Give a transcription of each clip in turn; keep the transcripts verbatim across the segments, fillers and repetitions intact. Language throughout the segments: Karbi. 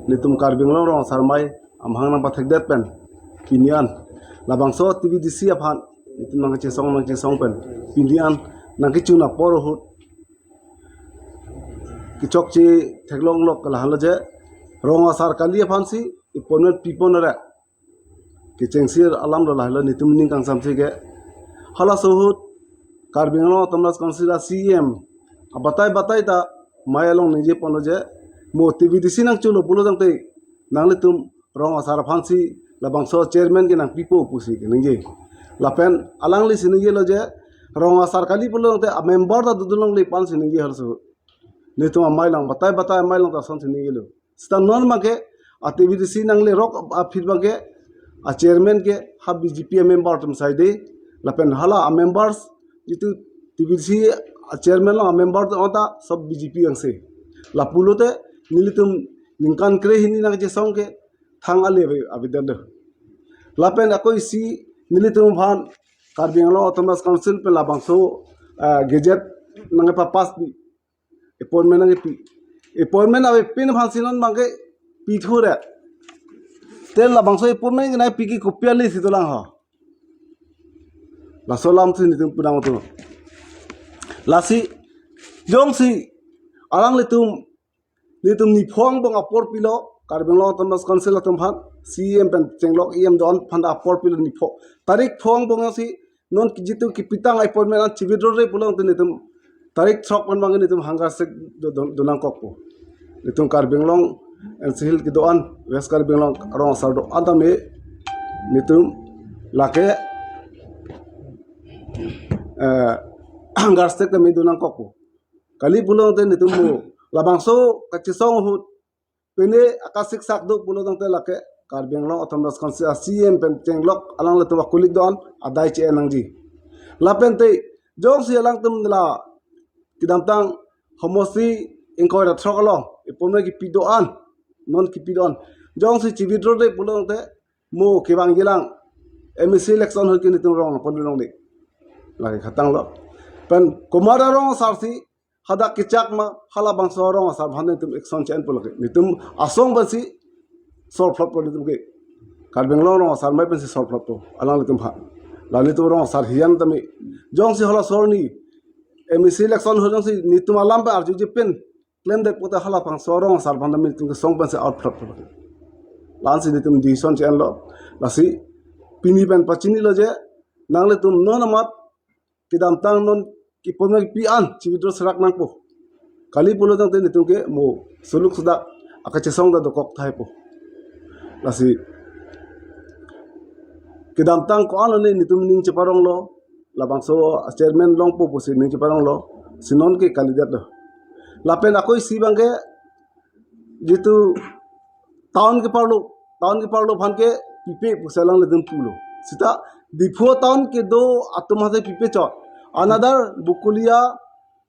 Nelitum Karbi Anglong Rong Asar Amei amahang nangpathekdet pen pini an labangso T V D C aphan nelitum nangkachesong nangchesong pen pini an nangkechun apor ahut kechokche theklonglok ke lahenlo je, rong asar kali aphansi appointment pipon re kechengsi alam lo, lahelo nelitum ning kangsamse ke. Halaso ahut Karbi Anglong Autonomous Council a C E M abatai batai ta amei along ningjeponlo je, mo T V D C nangcholo pulo tangte nanglitum rong asar aphansi labangso chairman ke nangpipo pusi keningje. Lapen alanglisi ningjelo je, rong asar kali pulo tangte amember ta dodun longle pu-ansi ningje halaso ahut. Nelitum amei along, batai batai amei along ta asonsi ningjelo. Seta non abangke a T V D C nanglerok aphi abangke a chairman ke ha B J P amember atum saide, lapen hala amembers jitu T V D C a chairman along amember atum ta sob B J P angse. Lapulote nelitum ningkan kre hini nangkachesong ke thang ale ave, avedetlo. Lapen ako isi nelitum aphan Karbi Anglong Autonomous Council pen labangso, eh, gazette nangkepapass pi, appointment nangkepi. Appointment avepin aphansi non abangke pithu re. Te labangso appointment kenangpi ke kopi ale si dolang ho. Laso alamsi nelitum pudang utu. Lasi jongsi alanglitum, nelitum niphong angbong apor pilo, Karbi Anglong Autonomous Council atum aphan, C E M pen chenglok E M do-an aphan apor pilo niphong. Tarik phong angbong si non jitu kepitang appointment an chi-withdraw-re pulo tangte nelitum tarik throk pen abangke nelitum hunger strike do, do, donangkokpo. Nelitum Karbi Anglong N C Hills kedo-an, West Karbi Anglong rong asar do-an tame nelitum lake, eh, hunger strike tame donangkokpo. Kali pulo tangte nelitum mo labangso kachesong ahut pine akasiksak do pulo tangte lake Karbi Anglong Autonomous Council a C E M pen chenglok alanglitum a-colleague do-an adai che-en nangji. Lapen te jongsi alangtum la kedamtang homosti ingkoi ra throk along appointment kepi do-an, non kepi do-an, jongsi chi-withdraw-re pulo tangte mo kevangjilang M A C election ahut ke nelitum rong nangpon longle. Lake khatanglo. Pen komat arong asarsi hadak kechak ma, halabangso arong asar aphan nelitum action che-enpo lake. Nelitum asong pensi solve-lotpo nelitum ke. Karbi Anglong Rong Asar Amei pensi solve-lotpo alanglitum aphan. La nelitum rong asar hiyan tame, jongsi halaso arni M A C election ahut jongsi nelitum alam pen arjuje pen klemdet pote halabangso arong asar aphan tame nelitum kesong pensi out-lotpo lake. La-ansi nelitum decision che-enlo. Lasi pini pen pachinilo je, nanglitum non amat kedamtang non appointment kepi an chi-withdraw serak nangpo. Kali pulo tangte nelitum ke mo suluk sudak akachesong ta dokok tahaipo. Lasi kedamtang ko-an lo ne nelitum ning cheparonglo, labangso chairman longpo pusi ning cheparonglo, si non ke kalidetlo. Lapen ako isi abangke jitu town keparlo, town keparlo aphan ke pipe pusi alanglitum pulo. Seta Diphu town kedo atum hase pipe chot. Another Bokolia,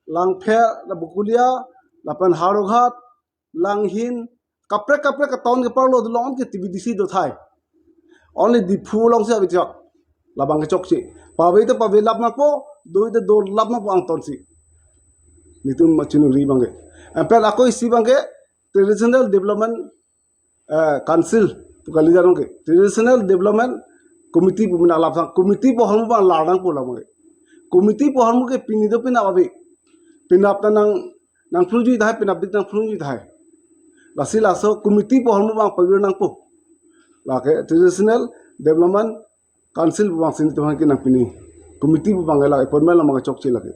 Langpher, Bokolia, lapen Howraghat, Langhin, kaprek kaprek a-town keparlo dolo, non ke T V D C do tahai. Only Diphu alongsi ave chot. Labang kechokche. Pave te pavelap nangpo, do te dolap nangpo angtonsi. Nelitum machinuri abangke. Anpen ako isi abangke traditional development, eh, council pu kalidet nangke. Traditional development committee pu mena lapsang. Committee pu ahormu abang lar nangpo labangke. Committee pu ahormu ke pini do penap ave. Penap ta nang, nangphlungjui tahai, penapdik nangphlungjui tahai. Lasi laso committee pu ahormu abang pavir nangpo. Lake traditional development council pu abangsi nelitum aphan kenangpi ni. Committee pu abang la appointment labang chokche lake.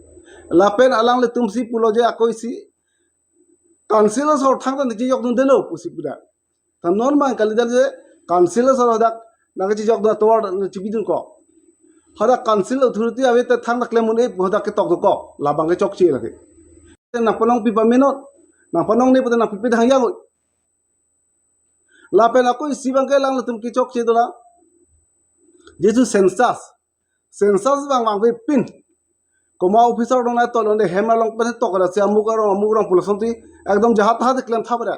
Lapen alanglitumsi pulo je ako isi council asor thangta nangchejokdundelo pusi puda. Ta non abang kalidet je council asor hadak nangchejokdun atovar nangchipidunko. Hadak council authority ave te thangta klem un-e pu hadak ketok dokok. Labang kechokche lake. Nangpanong pi pamenon, nangpanongne pute nangpipe dang ya. Lapen ako isi abangke alanglitum kechokche dolang. Jitu census. Census abang vangvepin. Komat officer dong nai tolonde hem along pen tok ra si amuk arong amuk arong pulo asonsi ekdom jahat tahat klem thap ra.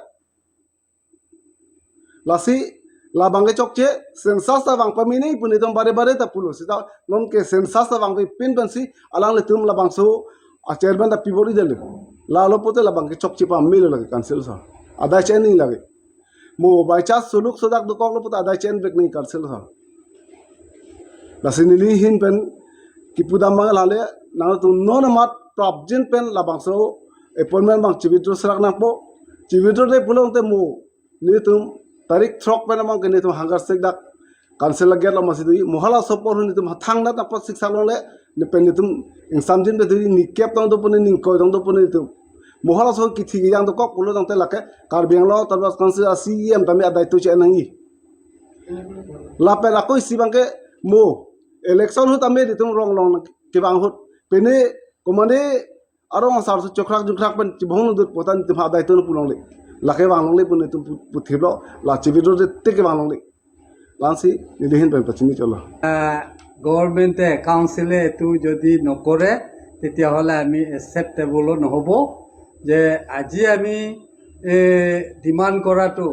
Lasi labang kechokche, census ta vang pame nangji pu nelitum bare bare ta pulo. Seta non ke census ta vangvepin pensi alanglitum labangso a-chairman ta pibor-idetlo. Lalo pote labang kechokche pamelo lake council asor. Adai che-en nangji lake. Mo by chance suluk sodak dokoklo puta adai chen bek ni council ha. Lasi neli ahin pen kipudam abang lahai le, nangtum non amat prapjin pen labangso appointment abang chi-withdraw serak nangpo. Chi-withdraw-le pulote mo nelitum tarik throk pen abang ke nelitum hangar sek dak council gate along masi do-i. Mo halaso apor nelitum hathangnat apot siksak longle, ne pen nelitum ingsamjin pen do-i, ni kep tong do pu ne, ni ingkoi tong do pu ne nelitum. Mo halaso kithi kejang dokok pulo tangte lake Karbi Anglong Autonomous Council a-C E M tame adai tu che nangji. Lapen ako isi abang ke mo election ahut tame nelitum rong long kevang ahut. Pine komane arong asar su chokrak jukrak pen chibong nudut potan nelitum ha adai tu pu longle. Lake vang longle pu nelitum pu-, puthiplo, la chi-withdraw te kevang longle. Lasi neli ahin pen pachini cholo. আহ, গভৰ্ণমেণ্টে, কাউন্সিলে এইটো যদি নকৰে, তেতিয়াহ'লে আমি একচেপ্টেবলো নহ'ব যে আজি আমি, এ, ডিমাণ্ড কৰাটো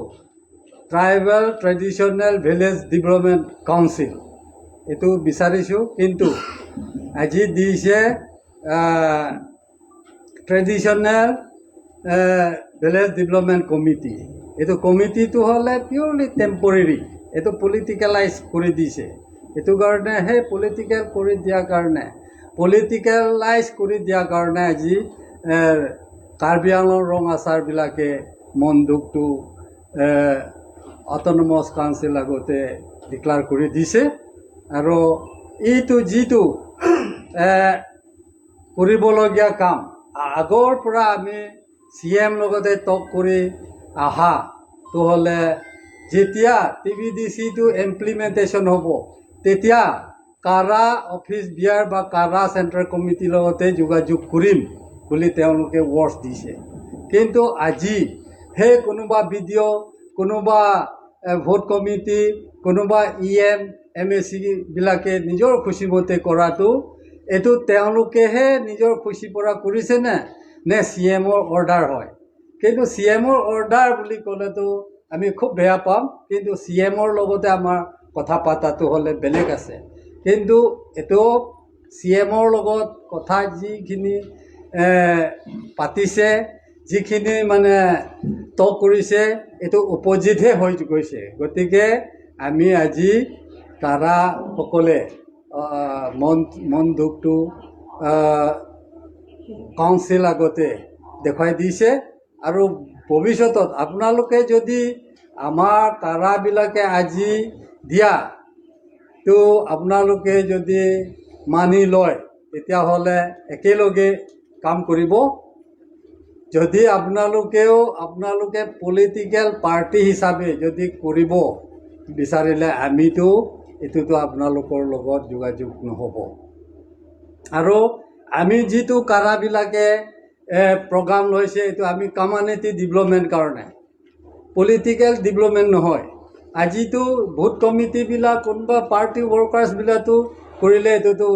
tribal traditional village development council, এইটো বিচাৰিছোঁ। কিন্তু আজি দিছে, আহ, ট্ৰেডিশ্যনেল, এ, ভিলেজ ডেভেলপমেণ্ট কমিটি। এইটো কমিটিটো হ'লে পিয়ৰলি টেম্পৰেৰী, এইটো পলিটিকেলাইজ কৰি দিছে। এইটো কাৰণে সেই পলিটিকেল কৰি দিয়াৰ কাৰণে, পলিটিকেলাইজ কৰি দিয়াৰ কাৰণে আজি, এ, কাৰ্বি আংলং ৰং আছাৰবিলাকে মন দুখটো, এ, অট'নমাছ কাউন্সিল আগতে ডিক্লেয়াৰ কৰি দিছে। আৰু এইটো যিটো, এ, কৰিবলগীয়া কাম, আ-, আগৰ পৰা আমি চি এম লগতে টক কৰি অহা, তো হ'লে যেতিয়া টি ভি ডি চিটো ইমপ্লিমেণ্টেশ্যন হ'ব, তেতিয়া কাৰা অফিচ বিয়াৰ বা কাৰা চেণ্ট্ৰেল কমিটিৰ লগতে যোগাযোগ কৰিম বুলি তেওঁলোকে ৱৰ্ডছ দিছে। কিন্তু আজি সেই কোনোবা বি ডি অ', কোনোবা, এ, ভোট কমিটি, কোনোবা ই এম, এম এ চি বিলাকে নিজৰ খুচি মতে কৰাটো, এইটো তেওঁলোকেহে নিজৰ খুচি পৰা কৰিছে নে, নে চি এমৰ অৰ্ডাৰ হয়? কিন্তু চি এমৰ অৰ্ডাৰ বুলি ক'লেতো আমি খুব বেয়া পাম, কিন্তু চি এমৰ লগতে আমাৰ কথা পতাটো হ'লে বেলেগ আছে। কিন্তু এইটো চি এমৰ লগত কথা যিখিনি, এ, পাতিছে, যিখিনি মানে টক কৰিছে, এইটো অপজিটহে হৈ গৈছে। গতিকে আমি আজি কাৰাসকলে, আহ, মন, মন দুখটো, আহ, কাউন্সিল আগতে দেখুৱাই দিছে। আৰু ভৱিষ্যতত আপোনালোকে যদি আমাৰ কাৰাবিলাকে আজি দিয়া তো আপোনালোকে যদি মানি লয়, তেতিয়াহ'লে একেলগে কাম কৰিব। যদি আপোনালোকেও, আপোনালোকে পলিটিকেল পাৰ্টি হিচাপে যদি কৰিব বিচাৰিলে, আমিতো এইটোতো আপোনালোকৰ লগত যোগাযোগ নহ'ব। আৰু আমি যিটো কাৰাবিলাকে, এ, প্ৰগ্ৰাম লৈছে, এইটো আমি কমিউনিটি ডেভেলপমেণ্ট কাৰণে, পলিটিকেল ডেভেলপমেণ্ট নহয়। আজিতো ভোট কমিটিবিলাক, কোনোবা পাৰ্টি ৱৰ্কাৰ্ছবিলাকতো কৰিলে এইটোতো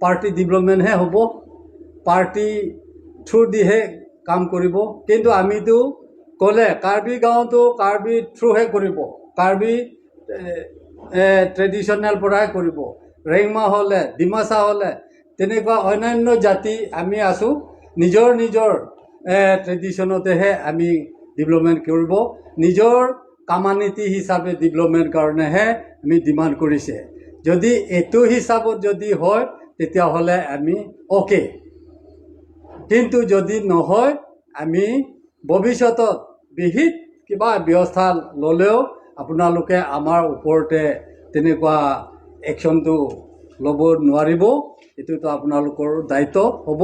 পাৰ্টি ডেভেলপমেণ্টহে হ'ব, পাৰ্টি থ্ৰুদিহে কাম কৰিব। কিন্তু আমিতো ক'লে কাৰ্বি গাঁওতো কাৰ্বি থ্ৰুহে কৰিব, কাৰ্বি, এ, এ, ট্ৰেডিশ্যনেল পৰাহে কৰিব। ৰেংমা হ'লে, ডিমাচা হ'লে, তেনেকুৱা অন্যান্য জাতি আমি আছো, নিজৰ নিজৰ, এ, ট্ৰেডিশ্যনতেহে আমি ডেভেলপমেণ্ট কৰিব, নিজৰ কমিউনিটি হিচাপে ডেভেলপমেণ্ট কাৰণেহে আমি ডিমাণ্ড কৰিছে। যদি এইটো হিচাপত যদি হয়, তেতিয়াহ'লে আমি অ'কে। কিন্তু যদি নহয়, আমি ভৱিষ্যতত বিহিত কিবা ব্যৱস্থা ল'লেও আপোনালোকে আমাৰ ওপৰতে তেনেকুৱা একশ্যনটো ল'ব নোৱাৰিব। এইটোতো আপোনালোকৰ দায়িত্ব হ'ব।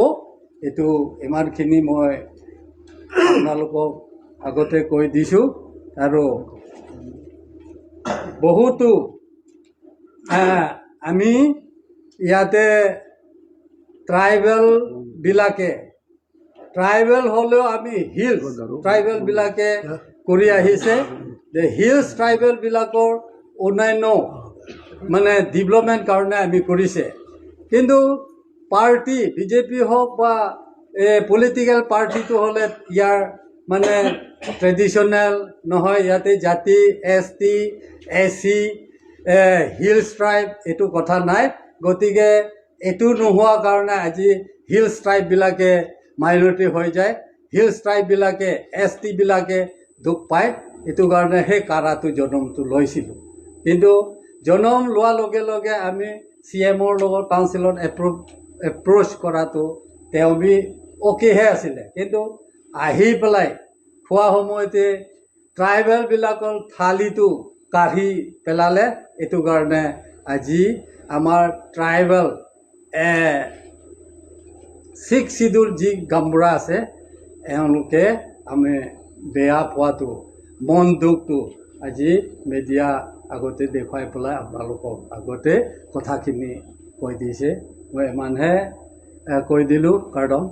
এইটো ইমানখিনি মই আপোনালোকক আগতে কৈ দিছোঁ। আৰু বহুতো, আহ, আমি ইয়াতে ট্ৰাইবেলবিলাকে, ট্ৰাইবেল হ'লেও আমি হিলছ ট্ৰাইবেলবিলাকে কৰি আহিছে, যে হিলছ ট্ৰাইবেলবিলাকৰ উন্নয়ন, মানে, ডেভেলপমেণ্ট কাৰণে আমি কৰিছে। কিন্তু পাৰ্টি, বি জে পি হওক বা, এ, পলিটিকেল পাৰ্টিটো হ'লে ইয়াৰ, মানে, ট্ৰেডিশ্যনেল নহয়, ইয়াতে জাতি, এছ টি, এ চি, এ, হিলছ ট্ৰাইব এইটো কথা নাই। গতিকে এইটো নোহোৱা কাৰণে আজি হিলছ ট্ৰাইববিলাকে মাইনৰিটি হৈ যায়, হিলছ ট্ৰাইববিলাকে, এছ টিবিলাকে দুখ পায়। এইটো কাৰণে সেই কাৰাটো জনমটো লৈছিলোঁ। কিন্তু জনম লোৱাৰ লগে লগে আমি চি এমৰ লগত কাউন্সিলত এপ্ৰ এপ্ৰ'চ কৰাটো তেওঁ বি অ'কেহে আছিলে। কিন্তু আহি পেলাই খোৱা সময়তে ট্ৰাইবেলবিলাকৰ থালিটো কাঢ়ি পেলালে। এইটো কাৰণে আজি আমাৰ ট্ৰাইবেল ছিক্স চিডিউল যি গাঁওবুঢ়া আছে, এওঁলোকে আমি বেয়া পোৱাটো, মন দুখটো আজি মিডিয়া আগতে দেখুৱাই পেলাই আপোনালোকক আগতে কথাখিনি কৈ দিছে। মই ইমানহে এ, কৈ দিলোঁ। কাৰ্ডম।